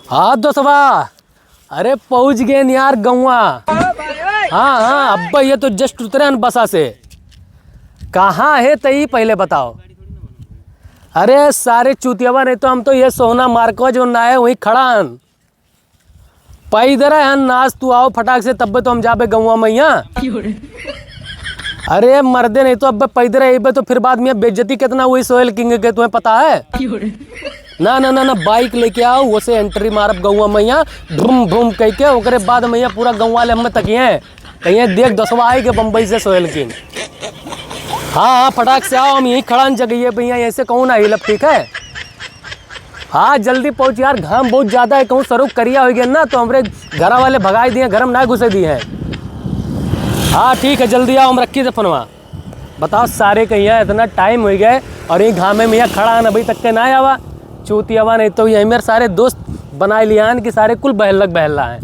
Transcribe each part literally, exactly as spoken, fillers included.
हाँ दोस्तवा, अरे पहुँच गए यार गौवा। हाँ हाँ, अब्बा ये तो just उतरे हैं बसा से। कहाँ है तई पहले बताओ। अरे सारे चूतियावा, नहीं तो हम तो ये सोहना मार्को जो ना है वहीं खड़ा हन। पैदर है नाच, तू आओ फटाक से, तब्बे तो हम जाबे गौवा मैया। अरे मर्दे, नहीं तो अब्बे पैदर अइबे तो फिर बाद में बेइज्जती कितना हुई सोहेल किंग के, तुम्हें पता है? ना ना ना ना, बाइक लेके आओ, उसे entry मारब गौवा मैया, भूम भूम कह के, ओकरे बाद मैया पूरा गौवा ले हमें तकिए। कहिए देख दसवा आई के बम्बई से सोहेल किंग। हाँ हाँ, फटाक से आओ, हम यहीं खड़ा हैं जगह पे, यहाँ ऐसे कहूँ ना हिलब, ठीक है? हाँ जल्दी पहुँच यार, घाम बहुत ज्यादा है, कहूँ सरुक करिया हो गया ना तो हमरे घरा वाले भगाई दिए, घर में ना घुसे दिए हैं। हाँ ठीक है, जल्दी आओ, हम रखी थे फोनवा। बताओ सारे कहिया इतना टाइम हो गया और ये घामे में यहाँ खड़ा है, अभी तक के ना आवा। चूतियावा नहीं तो ये मेरे सारे दोस्त बनाए लिया हैं कि सारे कुल बहलक बहला है।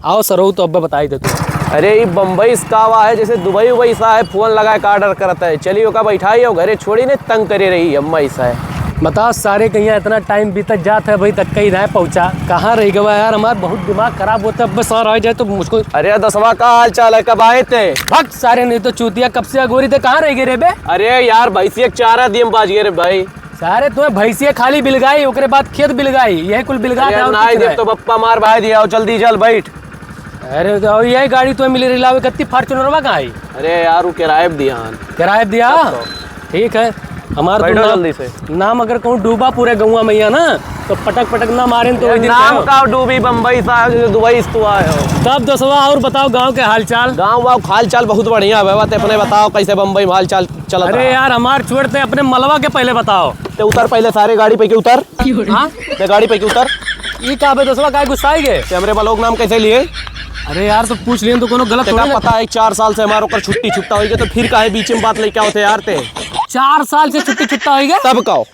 आओ सरऊ तो अब बताई दे तू। अरे ई बम्बई से का हुआ है, जैसे दुबई उबई सा है, फोन लगाए का ऑर्डर करता है। चली ओका बैठाई और घरे छोड़ी ने, तंग करे रही अम्मा ऐसा है। बताओ सारे कहिया इतना टाइम बीतत जात है, अभी तक कहीं ना पहुँचा। कहाँ रह गवा यार, हमार बहुत दिमाग खराब होता है। अब सर आ जाए तो मुझको। अरे दसवा का हाल चाल है, कब आए थे? भग सारे, नहीं तो चूतिया कब से अगोरी थे, कहाँ रह गए रे बे? अरे यार भैंसिया के चारा दिए में बाज गए रे भाई। सारे तुम्हें भैंसिया खाली बिलगाई, ओकरे बाद खेत बिलगाई, यही कुल बिलगा अरे था और नाई कुछ देख नहीं। तो बप्पा मार भाई दिया, और जल्दी चल बैठ। अरे तो और यही गाड़ी तुम्हें मिली रिलावे कत्ती, फॉर्च्यूनरवा कहाँ आई? अरे यार वो किराए पे दिया हन। किराए पे दिया? तब तो। ठीक है, हमार तो बैठो नाम, जल्दी से। नाम अगर कहूँ डूबा पूरे गौवा मैया ना, तो पटक पटक ना मारे तो अरे वही दिन नाम कहो। का डूबी बम्बई सा है, जैसे दुबई से तू आए हो। तब दोस्तवा और बताओ गाँव के हाल चाल। गाँव वाँव के हाल चाल बहुत बढ़िया है बाबा, ते अपने बताओ कैसे बम्बई में हाल चाल चलत अरे रहा। यार हमार छोड़, ते अपने मलवा के पहले बताओ। ते उतर पहले सारे गाड़ी पे के उतर। हाँ? ते गाड़ी पे के उतर। ई का बे दोस्तवा, काहे गुस्साई गए? ते हमरे मलवा के नाम कैसे लिए? अरे यार तो पूछ लिए तो कोनो गलत तेका थोड़ी ना। पता है चार साल से हमारे ऊपर छुट्टी छुट्टा होई गया, तो फिर काहे बीच में बात लेके आओ थे यार ते? चार साल से छुट्टी छुट्टा होई गया? तब का हो?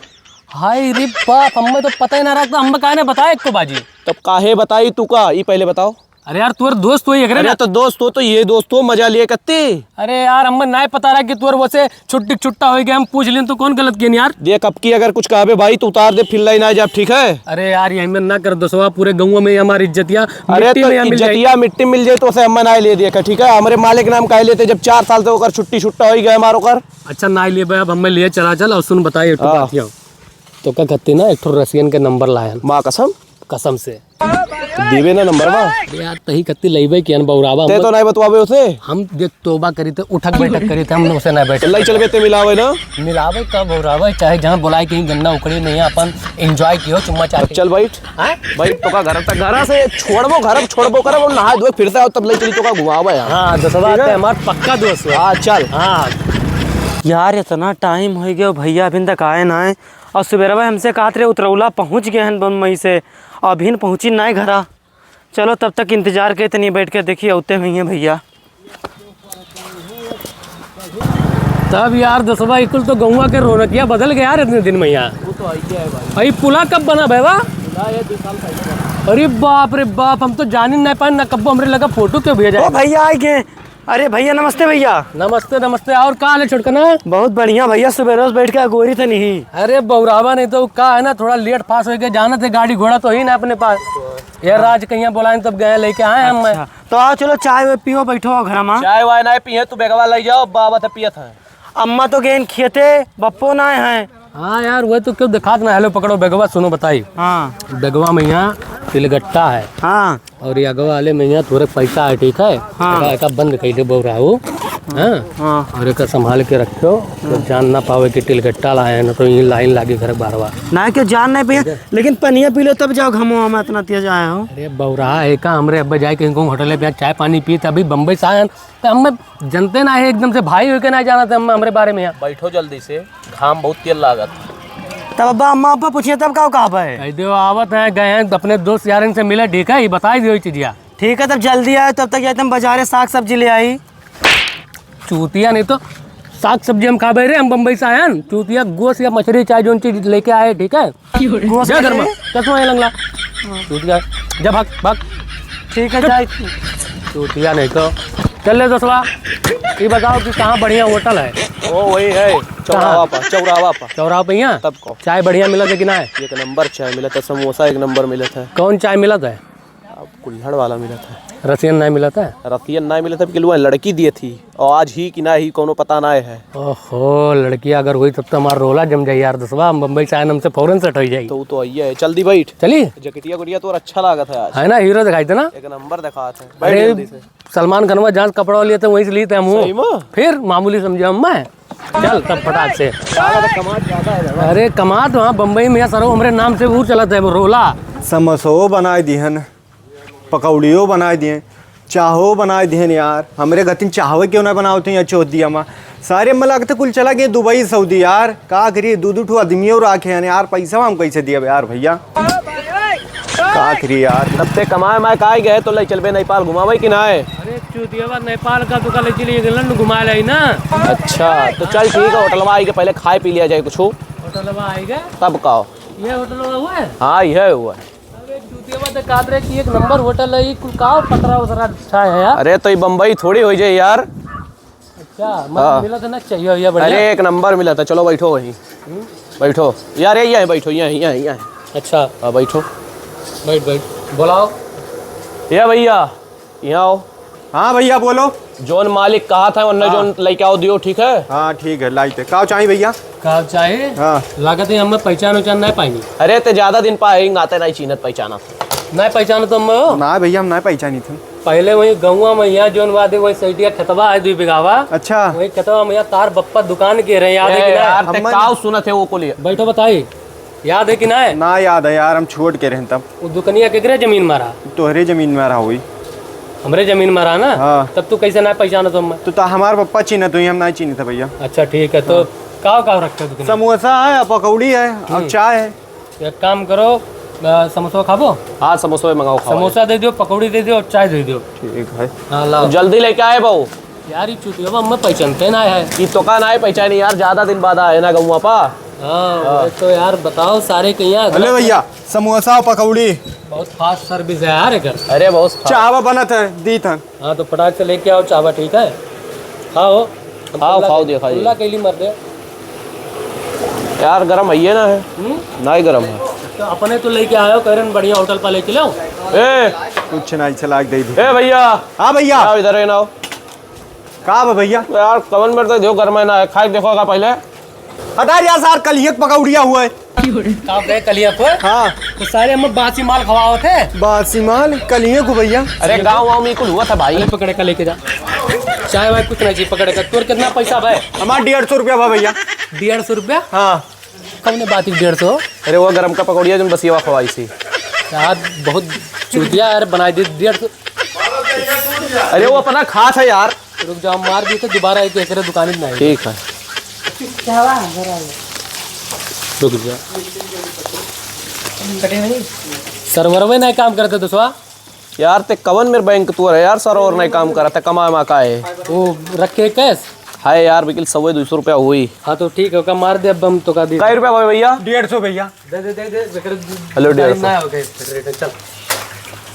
हाय रे बाप, हमें तो पता ही ना रहा, तो हमें काहे ना बताया एक को बाजी? तब काहे बताई तू का? ई पहले बताओ। अरे यार, तोर दोस्त होई एकरे अरे ना। तो दोस्त हो तो ये दोस्त हो, मजा लिए कत्ती। अरे यार, हमें नाय पता रहा कि तोर वैसे छुट्टी छुट्टा होई गया, हम पूछ लेन तो कौन गलत कियन यार। देख, अब की अगर कुछ कहबे भाई तो उतार दे, फिर लाई ना जाब, ठीक है? अरे यार, ये हमें ना कर दोस्तवा, पूरे गौवा में हमारी इज्जतिया अरे मिट्टी तो में मिल जाए। इज्जतिया मिट्टी मिल जाए तो उसे हमें ना ले दिया कर, ठीक है? हमरे मालिक नाम काहे लेते जब चार साल से ओकर छुट्टी छुट्टा होई गया हमार ओकर। अच्छा, ना ले बे, अब हमें लिए चला चल और सुन बताइए एक ठो हाँ। बात यहाँ। तो का कहती ना, एक ठो रसियन के नंबर लायन। माँ कसम? कसम से। देवे ना नंबर बा। अरे यार, तही कत्ती लइबे कियन बौरावा। ते हम तो नहीं बतवावे उसे। हम देख तोबा करी थे, उठक बैठक करी थे, हम उसे ना बैठे। लई चलबे ते मिलावे ना। मिलावे का बौरावा, चाहे जहाँ बुलाए कहीं गन्ना उखड़ी नहीं है, अपन enjoy कियो, चुम्मा चाटी। चल बैठ। हाँ? भाई तोका घर तक, घर से छोड़बो, घर छोड़बो करब, नहाए धोए फिर से आओ, तब लई चली तोका घुमावे यार। हाँ, दोस्तवा, ठीक है? ते हमार पक्का दोस्त है। हाँ, चल। हाँ। यार, इतना टाइम हो गया, भैया अभी तक आए ना है। और सुबेरवा हमसे कहत रहे उतरौला पहुँच गए हैं बम्बई से, अभी न पहुँची ना है घरा। चलो तब तक इंतजार के तनी बैठ के देखी, औते हुई हैं भैया। तब यार दसवा, ई कुल तो गौवा के रौनकिया बदल गया यार इतने दिन में यार। वो तो आई क्या है भाई? भाई पुला कब बना भैया? पुला ये दो साल पहले बना। अरे बाप रे बाप, हम तो जान ही नहीं पाए ना, कब्बो हमरे लगा फोटो क्यों भेजा ओ है? भैया आ गए। अरे भैया नमस्ते भैया। नमस्ते नमस्ते, और का हाल है छोटकना? बहुत बढ़िया भैया, सुबह रोज बैठ के अगोरी थे नहीं। अरे बौरावा नहीं तो का है ना, थोड़ा लेट फास हो गया, जानत है गाड़ी घोड़ा तो ही ना अपने पास। ये राज कहिया बोलाएं तब गए लेके आए हम। अच्छा। तो आओ, चलो, चाय वाय पियो, बैठो घर मा। चाय वाय ना पिए, तू बेगवा ले जाओ, बाबा तो पियत है। अम्मा तो गए खेते, बप्पो ना है। हाँ यार, वह तो क्यों दिखात ना। हेलो, पकड़ो बेगवा, सुनो बताई। हाँ। बेगवा में यहाँ तिलगट्टा है। हाँ। और ये अगवा वाले में यहाँ थोड़े पैसा है, ठीक है? हाँ। एका, एका बंद कर दे बौराऊ। हाँ। हाँ। और एका संभाल के रखो, तो जान ना पावे कि तिलगट्टा लाए हैं, ना तो यहीं लाइन लागे घर बारवा। ना, क्यों जान नहीं पिए, ठीक है। लेकिन पनिया पी लो तब जाओ, घमो हम इतना तेज आए हो। अरे बौरा है का, हमरे अब्बा जाए कहीं कहूँ होटल पे चाय पानी पी, तभी बम्बई से आए हैं। तो हम जनते ना है, एकदम से भाई होके ना जाना था हम, हमरे बारे में यहाँ। बैठो जल्दी से, घाम बहुत तेज लागत। तब अब्बा अम्मा अब्बा पूछिए तब का कहबे? कह दो आवत है, गए हैं अपने दोस्त यारन से मिले, ठीक है, ये बताई दियो ये चीजिया। ठीक है, तब जल्दी आए, तब तक ये तुम बाजारे साग सब्जी ले आई। चूतिया नहीं तो साग सब्जी हम खाबे रे, हम बम्बई से आयन। चूतिया गोश्त या मछली चाहे जोन चीज लेके आए, ठीक है? गोश्त जा घर में, मछली? चश्मा ये लंगला। चूतिया, जा भाग, भाग। ठीक है, जाए। चूतिया नहीं तो। चल ले दोस्तवा। ये बताओ कि कहाँ बढ़िया होटल है? ओ, वही है, चौराहा कहाँ? पर, चौराहा पर। चौराहा पे यहाँ? तब को। चाय बढ़िया मिलत है कि ना है? एक नंबर चाय मिलत है, समोसा एक नंबर मिलत है। कौन चाय मिलत है? अब कुल्हड़ वाला मिलत है। रसियन ना मिलत है? रसियन ना मिलत है, कि लड़की दिए थी, और आज ही कि ना ही, कोनो पता ना है। ओहो, लड़किया अगर हुई तब तो हमार रोला जम जाई यार दोस्तवा, हम बम्बई से आए, हमसे फौरन सेट हो जाई। तो वो तो आइए है, चल दी बैठ। चली? जैकेटिया गुटिया तो अच्छा लागत है आज। है ना, हीरो दिखाई थे ना? एक नंबर दिखात है। बैठ अरे, जल्दी से। सलमान खानवा जहाँ से कपड़ा लिए थे, वहीं से लिए थे हम। सही में? फिर मामूली समझे हम मैं। चल तब फटाक से। साला तो कमात ज्यादा है भाई। अरे कमात वहाँ बम्बई में सरो हमरे नाम से वो चलत है, वो रोला। समोसो बनाए दिहन, पकौड़ियो बनाए दिहन, चाहो बनाए दिहन यार। हमरे गतिन चाहवे क्यों ना बनावत हैं या चोद दिया माँ। सारे मला लगते कुल चला गए दुबई सऊदी यार। का करी, दू दू ठो आदमी और राखे हैं यार, पैसा हम कैसे दिया यार भैया? का करी यार? तब ते कमाए माए काहे गए तो ले चलबे नेपाल घुमावे कि नाय? अरे चूतियावा, नेपाल का दुकान ले चलिए, इंग्लैंड घुमा ले ना। अच्छा, तो चल ठीक है, होटलवा आई के पहले खाए पी लिया जाए कुछ। होटलवा आई गए? तब का हो? ये होटलवा हुआ है? हाँ, यह हुआ है। अरे चूतियावा, तो कात रहे कि एक नंबर होटल है, ये कुल का पतरा वतरा बिछा है यार। अरे तो ये बम्बई थोड़ी हो जाए यार। अच्छा, मतलब हाँ। मिला था ना, चाहिए भैया, बढ़िया। अरे एक नंबर मिला था, चलो बैठो वहीं। हम्म? बैठो यार, यहीं, यहीं बैठो, यहीं, यहीं, यहीं। अच्छा। हाँ, बैठो। बैठ, बैठ। बुलाओ। ये भैया, यहाँ आओ। हाँ भैया, बोलो। जौन मालिक कहा था, उनने हाँ। जौन लेके आओ दियो, ठीक है? हाँ, ठीक है, लाइते। का चाहिए भैया? का चाहिए? हाँ। लागत है हमें पहचान उहचान नहीं पाएंगे। अरे, ते ज्यादा दिन पा है, आते नहीं चीनत पहचाना। नहीं पहचानो तो हमें हो? ना भैया, हम ना पहचानी थे। पहले वही गौवा में यहाँ जौन वादे वही सैटिया खेतवा है दुई बिघावा। अच्छा। वही खेतवा में यहाँ तार बप्पा दुकान के रहे, याद है ए, कि ना? यार, ते हम्मा काव सुनत है वो को लिए? बैठो बताई, याद है कि ना? ना याद है यार, हम छोड़ के रहन तब। वो दुकनिया केकरे जमीन मारा? तोहरे जमीन मारा हुई। हमरे जमीन मारा ना? हाँ। तब तू कैसे ना पहचानो तो मैं? तू तो हमार पप्पा चीन्हत हुई, हम ना चीन्हत भैया। अच्छा ठीक है, तो हाँ। काव काव रखते हो दुकनिया? समोसा है, पकौड़ी है, अब हम्म। चाय है। एक काम करो, अ, समोसा खाबो? हाँ, समोसा मंगाओ, खाओ। समोसा दे दियो, पकौड़ी दे दियो और चाय दे दियो। ठीक है। हाँ, लाओ। जल्दी लेके आए बहू। यार, ये चुतिया अब मैं पहचानते ना है। ये तो का ना है पहचानी यार, ज्यादा दिन बाद आए ना गौवा पा। हाँ, हाँ। वही तो यार, बताओ सारे कहिया। हेलो भैया, समोसा और पकौड़ी। बहुत fast service है यार एकर। अरे, बहुत fast। चाहवा बनत है, दी थन। हाँ, तो फटाक से लेके आओ चाहवा, ठीक है? खाओ। खाओ, खाओ, दिया, खाओ। खुला कैली मर दे। यार, गरम है ये ना है? हम्म? ना ही गरम है। तो अपने तो लेके आयो, कह रहे हैं बढ़िया होटल पर लेके लो। ए! कुछ ना, इसे लाग दे दी। ए भैया! हाँ भैया। आओ इधर, ए ना आओ। का बा भैया? यार, कवन मेरे तो जो गरम है ना है, खाए देखो का पहले। हटा यार सार, कल ही एक पकौड़िया हुआ है। का बे कलिया को? हाँ। तो सारे हम बासी माल खवावत है। बासी माल? कलिए को भैया। अरे गाँव वाँव में कुल हुआ था भाई। अरे पकड़े का लेके जा। चाय वाय कुछ नहीं चाहिए, पकड़े का। तोर कितना पैसा भाई? हमार डेढ़ सौ रुपया बा भैया। डेढ़ सौ रुपया? हाँ। कौन बात है डेढ़ सौ? अरे वो गरम का पकौड़िया जो बसिया खवाई सी। यार बहुत चूतिया यार बनाई दे डेढ़ सौ। अरे वो अपना खास है यार। रुक जाओ, मार दी तो दोबारा एक एकरे दुकान ही नहीं। ठीक है। रुक जा। सर्वरवे नहीं काम करते दोस्तवा। यार ते कवन मेरे बैंक तू है यार, सर्वर नहीं काम करता, कमाए मा का है? वो रख के कैश? हाय यार, बिकिल सौ दो सौ रुपया हुई। हाँ तो ठीक है, ओका मार दे, अब हम तो का दी। कई रुपया भाई भैया? डेढ़ सौ भैया। दे, दे, दे, दे, बेकर हेलो, डेढ़ सौ। ना, ओके, रेट है, चल।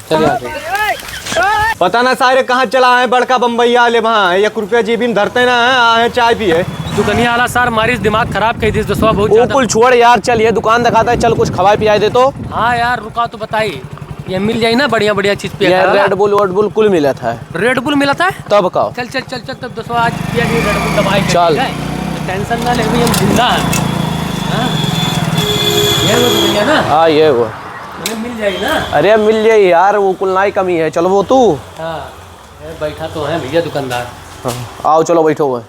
चल यहाँ से। पता ना सारे कहाँ चला है बड़का बम्बैया वाले वहाँ, एक रुपया जेबी में धरते ना है, आए चाय पिए। दुकनिया वाला सार मारिस दिमाग खराब कर दिस दोस्तवा बहुत वो ज्यादा। कुल छोड़ यार, चल ये दुकान दिखाता है, चल कुछ खवाए पियाए दे तो। हाँ यार, रुका तो बताई, ये मिल जाई ना बढ़िया बढ़िया चीज पिया ये खाए वाला? Red Bull, Red Bull कुल मिलत है। Red Bull मिलत है? तब का? चल, चल, चल, चल, तब दोस्तवा आज पिया जी Red Bull दबाई के, चल। ठीक है? Tension ना ले, अभी हम जिंदा हैं। हाँ? ये वो तो भैया ना? हाँ, ये वो। अरे, मिल जाई ना? अरे, मिल जाई यार, वो कुल नाई कमी है। चलो, वो तू। हाँ, ये बैठा तो है भैया दुकानदार। हाँ, आओ, चलो, बैठो हुए।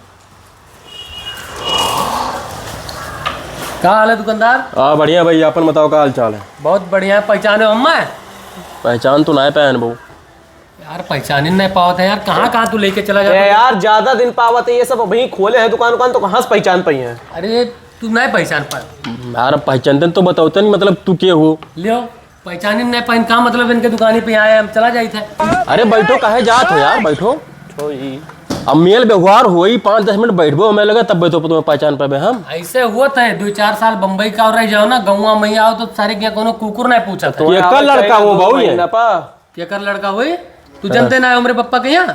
का हाल है दुकानदार? हाँ, बढ़िया भैया, अपन बताओ, का हाल चाल है? बहुत बढ़िया, पहचाने हो हमें? पहचान तो ना पाए बहू। यार, पहचान ही नहीं पावत है यार, कहाँ, कहाँ तू लेके चला जाता ए है? यार, ज्यादा दिन पावत है, ये सब अभी खोले हैं दुकान उकान, तो कहाँ से पहचान पाई है? अरे, तू नहीं पहचान पाए? यार, पहचानते तो बताओ तो नहीं, मतलब, तू के हो? लियो, पहचान ही नहीं पाइन, का मतलब इनके दुकान पे आए, हम चला जाइत है। अरे, बैठो, काहे जात हो यार, बैठो। तो ई अब मेल व्यवहार होई, पाँच दस मिनट बैठबो, हमें लगा, तब तो तुम्हें पहचान पाबे हम। ऐसे हुआ था, दो चार साल बम्बई का और रह जाओ ना, गौवा में आओ तो सारे क्या कोनो कुकुर नहीं पूछा था। तो एकर लड़का हो बहू ये? महीना पा। केकर लड़का होई? तू हाँ। जनते ना है हमरे पप्पा के यहाँ?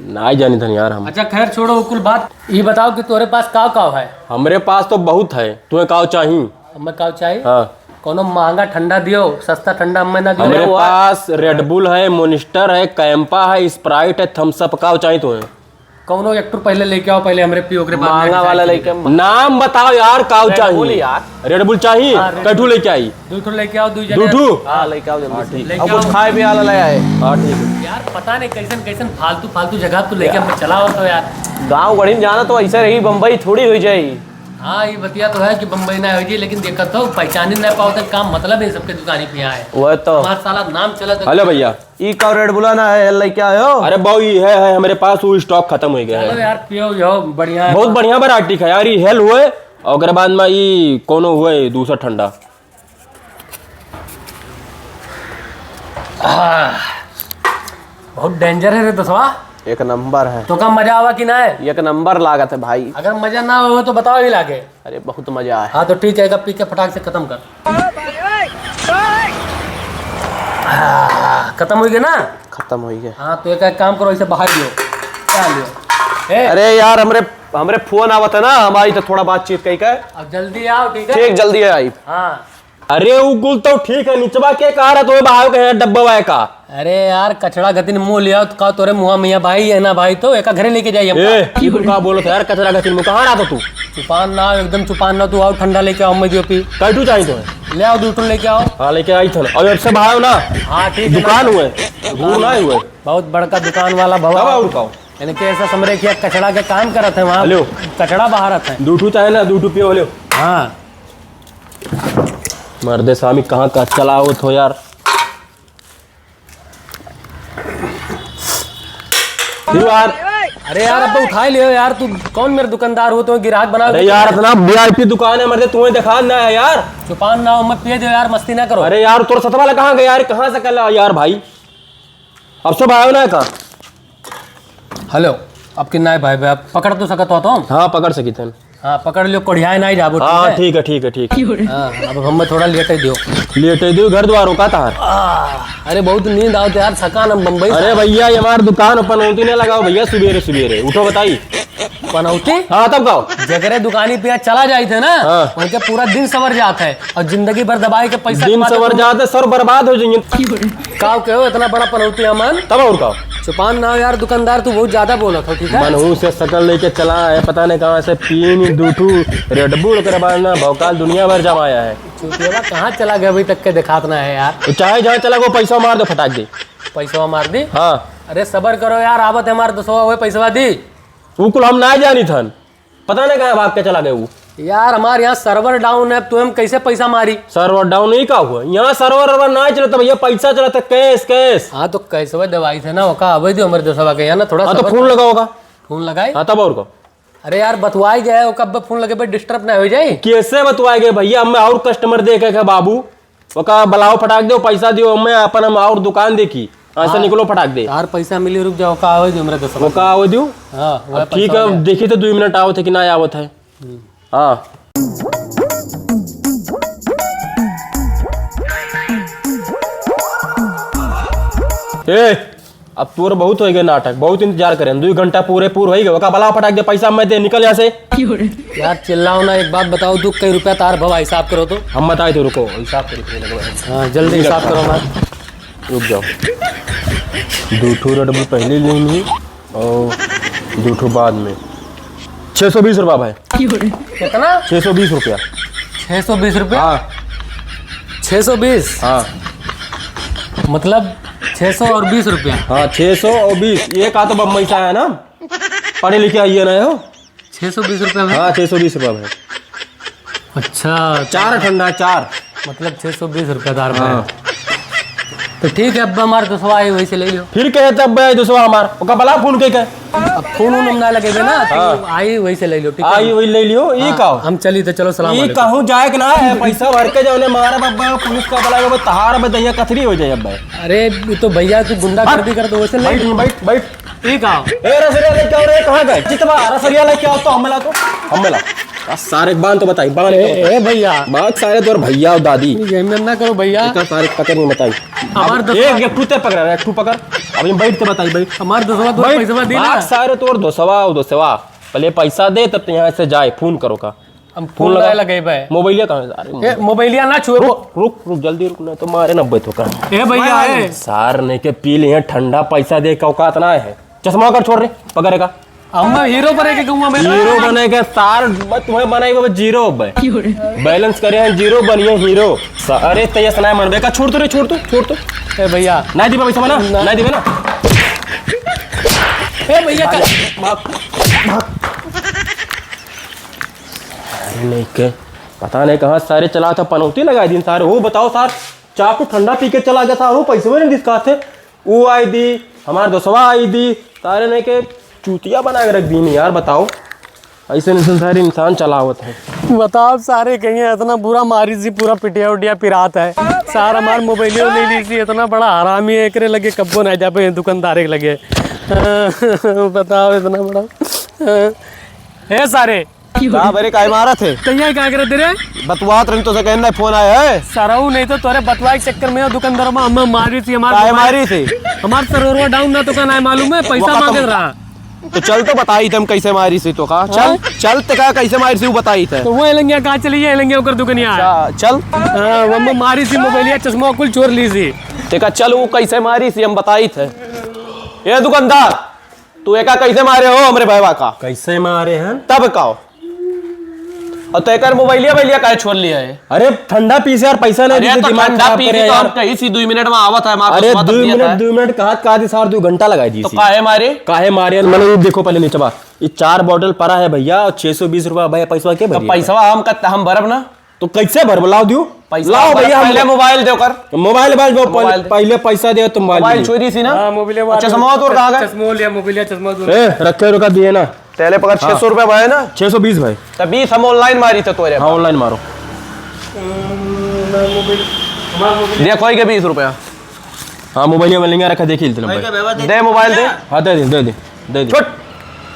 नाहीं जानी थन यार हम। अच्छा, खैर छोड़ो, वो कुल बात। ई बताओ कि तोरे पास काव काव है? हमरे पास तो बहुत है, तुम्हें काव चाही? हमें काव चाही? हाँ। कोनो महंगा ठंडा दियो, सस्ता ठंडा हमें ना दियो। हमरे अरे वाह। पास Red Bull है, Monster है, Campa है, Sprite है, Thums Up, काव चाही तुम्हें? कौनो एक ठो पहले लेके आओ, पहले हमरे पियो, ओकरे बाद में महंगा वाला decide लेके करेंगे। नाम बताओ यार, काव Red Bull चाही? यार। Red Bull चाही? हाँ, Red Bull। कै ठो लेके आई? दू ठो लेके आओ, दू जने। दू ठू? हाँ, लेके आओ जल्दी से। ठीक। लेके और कुछ आओ। खाए पिए वाला ले आए। हाँ, ठीक है। यार, पता नहीं कैसन कैसन फालतू फालतू जगह तू लेके यार। हमें चला हो तो यार। गाँव गढ़ी में जाना तो ऐसे रही, बम्बई थोड़ी हुई जाई। हाँ, ये बतिया तो है कि बम्बई ना हुई जाई, लेकिन देखत हो, पहचानी ना पाओ तो काम मतलब है सबके दुकानी पे आए। वो तो। हमारा साला नाम चला तो Hello भैया। ई का Red Bull ना है, लेके आयो? अरे बाऊ, ई है, है, हमरे पास वो stock खतम होइ गया चलो है। यार, पियो, यो बढ़िया है। बहुत बढ़िया variety है यार, ई Hell हुए, और ओकरे बाद में ई कोनो हुए दूसरा ठंडा। आह, बहुत danger है रे दोस्तवा। एक नंबर है। तो का मजा आवा कि ना है? एक नंबर लागत है भाई। अगर मजा ना हो तो बताओ ही लागे। अरे, बहुत मजा आया। हाँ, तो ठीक है, एक पी के फटाक से खतम कर। हाँ, खतम होइ गया ना? खतम होइ गया। हाँ, तो एक, एक काम करो, इसे बाहर लियो। क्या लियो? ए। अरे यार, हमरे, हमरे फोन आवत है ना, हम आई तो थोड़ा बातचीत कई के। अब जल्दी आओ, ठीक है? ठीक, जल्दी आई। हाँ। अरे, उ कुल तो ठीक है, निचवा के कहा रहा तो बाहर के है डब्बा वाय का। अरे यार, कचड़ा गतिन मुँह लिया, तो का तोरे मुँह में या भाई, ये ना भाई, तो एका घरे लेके जाइए हमका। ए, ई तू का बोलत है यार, कचरा गतिन मुँह, कहाँ रहा था तू? चुपान ना, एकदम चुपान ना, तू आओ, ठंडा लेके आओ, मैं दियो पी। कै ठू चाही तो है? ले आओ, दू ठू लेके आओ। हाँ, लेके आई था। अब अब से भाव ना। हाँ, ठीक है। दुकान हुए, घूर ना हुए। बहुत बड़का दुकान वाला भवा। कब आउर का? यानी कि ऐसा समझे कि कचड़ा के काम करत है वहाँ। हेलो। कचड़ा बाहर आता है। दू ठू चाहे ना, दू ठू पियो, हेलो। हाँ। मर्दे सामी कहाँ का चलावत हो यार। क्यों यार? अरे यार, अब उठा ही लियो यार, तू कौन मेरे दुकानदार हो, तो गिराहक बना अरे दे यार, यार। इतना V I P दुकान है, मर्दे, तुम्हें देखा ना है यार। चुपान ना हो, मत पिए दो यार, मस्ती ना करो। अरे यार, तोर सतवा लगा कहाँ गया यार, कहाँ से कर ला यार भाई? अब सब आयो ना का? हेलो, अब किन्ना है भाई, भाई, आप पकड़ तो सकत हो तो? हाँ, पकड़ सकी थन। हाँ, पकड़ लियो, कोढ़ियाए ना ही जाबो, हाँ, ठीक है? ठीक है, ठीक है, ठीक है। हाँ, अब हमें थोड़ा लेटे दियो। लेटे दियो, घर द्वार का तार। आ, अरे, बहुत नींद आवत यार, थकान, हम बम्बई से अरे भैया, ये हमार दुकान पनौती नहीं लगाओ भैया, सुबेरे सुबेरे उठो, बताई। पनौती? हाँ, तब का? जगरे दुकानी पे चला जाई थे ना, हाँ। उनके पूरा दिन सवर जात है और जिंदगी भर दबाई के पैसा दिन कमाते सवर तुम जात है, सर बर्बाद हो जाएंगे। काव के हो इतना बड़ा पनौती अमन? तब और का? चुपान ना हो यार दुकानदार, तू बहुत ज्यादा बोलत हो, ठीक है? मनहू से शकल लेके चला है, पता नहीं कहाँ से पीन दू ठू Red Bull, ओकरे बाद ना भौकाल दुनिया भर जमाया है। चुतिया कहाँ चला गया, अभी तक के दिखात ना है यार। तो चाहे जहाँ चला गो, पैसा मार दो, फटाक दे। पैसा मार दी? हाँ। अरे सबर करो यार, आवत है हमार दोस्तवा, वह पैसवा दी। वो कुल हम ना जानी थन। पता नहीं कहाँ भाग के चला गए वो। यार, हमारे यहाँ server down है, अब तुम्हें हम कैसे पैसा मारी? Server down नहीं का हुआ? यहाँ server वर्वर ना चलता भैया, पैसा चलता, cash, cash। हाँ, तो कैसे भाई दवाई थे ना, ओका अबे दियो हमारे दोस्तवा के यहाँ ना, थोड़ा हाँ, तो सबर phone करो। लगाओ का। Phone लगाई? हाँ, तब और का? अरे यार, बतवाई गया है, ओका अब phone लगे पे disturb ना हो जाए। कैसे बतवाई गए भैया, हमें और customer देखे के बाबू। ओका बुलाओ, फटाक दे, पैसा दियो, हमें अपन हम और दुकान देखी। ऐसा हाँ। निकलो, फटाक दे। यार, पैसा मिली, रुक जाओ, का हो जो मेरा दोस्त वो का हो दियो? हाँ, वो अब पैसा ठीक है, वाला। देखी तो दो मिनट आवत है कि ना आवत है। हम्म। हाँ। ए, अब तोर बहुत होइ गए नाटक, बहुत इंतजार करें, दो घंटा पूरे पूर होइ गए, ओका बुलाओ फटाक दे, पैसा मैं दे, निकल यहाँ से। यार चिल्लाओ ना, एक बात बताओ, तू कई रुपया तार भवा हिसाब करो तो। हम बताए थे, रुको, हिसाब करो, रुको, रुको। हाँ, जल्दी हिसाब करो ना। रुक जाओ, दो ठो Red Bull पहले लेनी और दो ठो बाद में। छः सौ बीस रुपया भाई। कितना? छः सौ बीस रुपया। छः सौ बीस रुपया? हाँ। छः सौ बीस? हाँ। मतलब छः सौ और बीस रुपया? हाँ, छः सौ और बीस। ये का तो बम्बई से आया ना, पढ़े लिखे आइए ना हो। छः सौ बीस रुपया में? हाँ, छः सौ बीस रुपया में। अच्छा, चार ठंडा, चार। मतलब छः सौ बीस रुपया दार में। हाँ। तो ठीक है, अब हमार दोस्तवा आई, वही से ले लियो। फिर कहे तब भाई दोस्तवा हमार, ओका बला फोन के के। अब फोन उन हम ना लगेबे ना, तो हाँ। आई वही से ले लियो, ठीक है? आई वही ले लियो, ई हाँ, का हो? हम चली तो चलो, सलाम ई वालेकुम। कहूँ जाए के ना है, पैसा भर के जाओ ने, मारा बाबा, पुलिस का बला, बाबा, तहार बदैया कथरी हो जाए अब भाई। अरे, ये तो भैया, तू गुंडागर्दी कर, तो वैसे ले बैठ, बैठ, बैठ। ठीक है। ए, रसरिया लेके आओ रे, कहाँ गए? चितवा, रसरिया लेके आओ तो, हम मिला तो। हम मिला। आ, सारे बांध तो बताई, बांध तो ए, बताई। ए भैया। बांध सारे तोर भैया और दादी। ये ना करो भैया। इतना सारे पकड़ नहीं बताई। हमार अब दसवा एक, एक तू ते पकड़ रहा है, तू पकड़। अभी बैठ के बताई भाई। हमार दसवा तोर बैठ। पैसवा दी ना। बांध सारे तोर दसवा और दसवा। पहले पैसा दे, तब तो यहाँ से जाए, फोन करो का। हम फोन फोन लगा। लगाए लगे बे। मोबाइलिया कहाँ है? अरे ए, मोबाइलिया ना छुए। रुक, रुक, रुक, जल्दी रुक, नहीं तो मारे नब्बे तो का। ए भैया, ए। सार नहीं के पी लिए, ठंडा पैसा दे का औकात ना है। चश्मा कर छोड़ रे, पकड़े का। हम हीरो बने के गौवा में। हीरो बने के सार, ब-, तुम्हें बनाई बे जीरो बे। क्यों रे? बैलेंस करे हैं जीरो, बनिए हीरो। स-, अरे तेजस ना मनबे का, छोड़ तू रे, छोड़ तू, छोड़ तू। ए भैया। ना दिबे पैसा बना, ना। ना दिबे ना। ए भैया, भाग, भाग, भाग। अरे नहीं के, पता नहीं कहाँ सारे चला था, पनौती लगा दिन सारे। वो बताओ सार, चार ठो ठंडा पी के चला गया था, वो पैसे में नहीं दिस कहा थे। वो आई दी, हमार दोस्तवा आई दी, सारे नहीं के चूतिया बना के रख दी यार, बताओ। ऐसे नहीं सारे इंसान चलावत है। बताओ सारे कहीं इतना बुरा मारी सी, पूरा पिटिया उटिया पिरात है। सार हमार मोबाइलियो ले ली सी, इतना बड़ा हरामी है, एकरे लगे कब्बो नहीं जाबे दुकानदारे के लगे। बताओ इतना बड़ा। ए सारे, का बरे, काहे मारत है? कहिया का करत रे? बतवात रहन तो से कहन ना फोन आया है। सरऊ नहीं तो तोरे बतवाए के चक्कर में दुकानदार में हमें मारी थी, हमार काहे मोबाइल मारी थी? हमार सरवरवा डाउन ना तो का नहीं मालूम है, पैसा वो मांगत खत्म। रहा। तो चल तो बताई थे हम कैसे मारी थी तो का। चल, हाँ? चल ते का कैसे मारी थी वो बताई थे। तो वो एलंगिया कहाँ चली है, एलंगिया ओकर दुकनिया है। अच्छा, चल। हाँ, वो हमें मारी थी मोबाइलिया, चश्मा कुल चोर ली थी। ते का चल वो कैसे मारी थी हम बताई थे। ये दुकानदार, तू एका कैसे मारे हो हमरे भैया का? कैसे मारे हैं? तब का हो? और तो एकर मोबाइलिया, मोबाइलिया काहे छोड़ लिया है? अरे ठंडा पी से यार, पैसा नहीं अरे देते, तो दिमाग ठंडा खराब पी करे के तो यार। हम कही सी, दो मिनट में आवत है, हमारे अरे पास दो दो मिनट, है। दो मिनट कहा, का दी सार, दो घंटा लगा दी तो सी। काहे मारे? काहे मारे? मैंने ये देखो पहले नीचे बा, ये चार बॉटल परा है भैया, और छह सौ बीस रुपया भैया, पैसा के तो भरिए? पैसा हम कत-, हम भरब ना। तो कैसे भर, लाओ दियो। पैसा लाओ भर, भैया, हम पहले मोबाइल दे ओकर। मोबाइल, मोबाइल दो, मोबाइल पहले, दे। पहले पैसा दे, तुम मोबाइल मोबाइल दे। चोरी थी ना? हाँ, मोबाइल और वाला चश्मा तो कहाँ गए? चश्मो लिया, मोबाइल लिया, चश्मा दो। ए, रखे रुका दिए ना। पहले पकड़, हाँ। छह सौ रुपया भाई ना? छह सौ बीस भाई। तो बीस हम ऑनलाइन मारी थे तोरे। हाँ, ऑनलाइन मारो। देखो, ये के बीस रुपया। हाँ, मोबाइल, मोबाइल लेंगे, रखा, देखिए, इतने भाई। दे मोबाइल दे। हाँ, दे दे, दे दे। दे दे। छोट,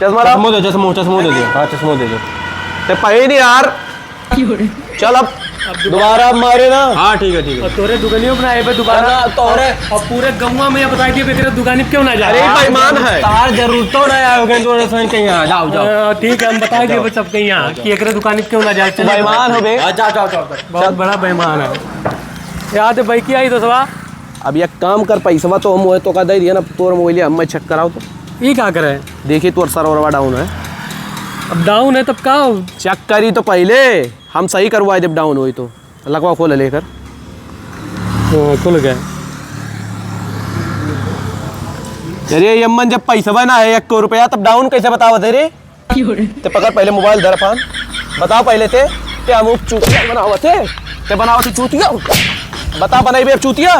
चश्मा ला। चश्मो दे, चश्मो, चश्मो दे दे। हाँ, चश्मो दे दे। ते पहले नहीं यार। क्यों रे? चल अब दोबारा अब मारे ना। हाँ, ठीक है, ठीक है। और तोरे दुकानियों पे ना आए बे दोबारा। ना, तोरे और, और पूरे गौवा में ये बताई दिए बे, तेरे दुकानी पे क्यों ना जा? अरे, बेईमान है। तार जरूरतो ना आए होगे, तो रसोई कहीं आ, जाओ, जाओ। हाँ, ठीक है, हम बताई दिए जाओ। बे सबके यहाँ कि एकरे दुकानी पे क्यों ना जाए। चल। बेईमान हो बे। हाँ, जाओ, जाओ, जाओ, जाओ। बहुत बड़ा बेईमान है। याद है भाई की आई दोस्तवा? अब एक काम कर, पैसवा तो हम ओए तोका दे दिया ना, तोर मोबाइल हम check कराओ तो। ई का करे? देखी तोर server डाउन है। अब डाउन है तब का हो? Check करी तो पहले, हम सही करवाए जब डाउन होई तो। लकवा खोल लेकर। हाँ, खुल गया। अरे यमन, जब पैसवा ना है एक रुपया तब डाउन कैसे बतावत है रे? ते पकड़ पहले मोबाइल धर अपन। बताओ पहले ते, ते अमुक चूतिया बनावत है। ते बनावत है चूतिया। बता बनाई बे अब चूतिया।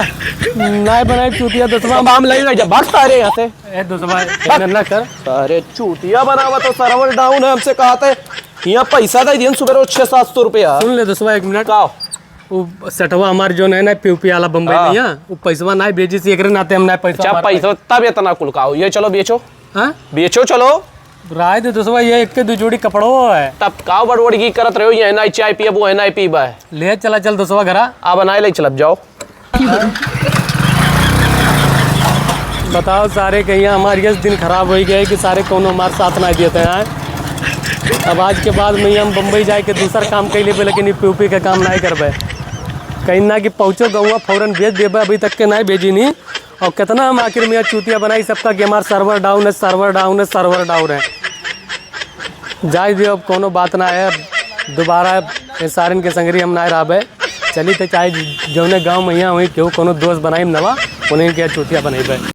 नहीं बनाई चूतिया दोस्तवा। तो काम लगी ना जब भागता रहे यहाँ से। ए दोस्तवा, भाग। इतना ना कर। अरे चूतिया बनावत हो, server डाउन है हमसे कहा थे। यहाँ पैसा दे दिए सुबह रोज छः सात सौ रुपया। सुन ले दोस्तवा एक मिनट। का? वो सेठवा हमार जो है ना पीयूपी वाला बम्बई हाँ। में यहाँ, वो पैसवा नहीं भेजी सी, एकरे नाते हम नहीं पैसा अच्छा, हमार पैसा तब इतना कुल का हो। ये चलो बेचो। हाँ? बेचो चलो। राय दे दोस्तवा, ये एक के दो जोड़ी कपड़ो है। तब का बड़बड़ की करत रहो, ये ना चाय पिए, वो ना पीबा है। ले चला चल दोस्तवा घरा। अब ना ले चलब जाओ। बताओ सारे, कहिया हमार ये दिन खराब हो गया है कि सारे कौनो हमार साथ ना देते हैं। अब आज के बाद में हम बम्बई जाए के दूसर काम कर लेबे, लेकिन ये पीयूपी का काम नहीं करबे। कहीं ना कि पहुँचो गौवा फौरन भेज देबे, अभी तक के नहीं भेजी नहीं। और कितना हम आखिर में ये चूतिया बनाई सबका कि हमार server डाउन है, server डाउन है, server डाउन है। जाए दियो, अब कोनो बात ना है, अब दोबारा ये सारन के संगरी हम ना रहबे। चली तो चाहे जौने गाँव में यहाँ हुई, केहू कोनो दोस्त बनाई नवा, उन्हीं के चूतिया बनैबे।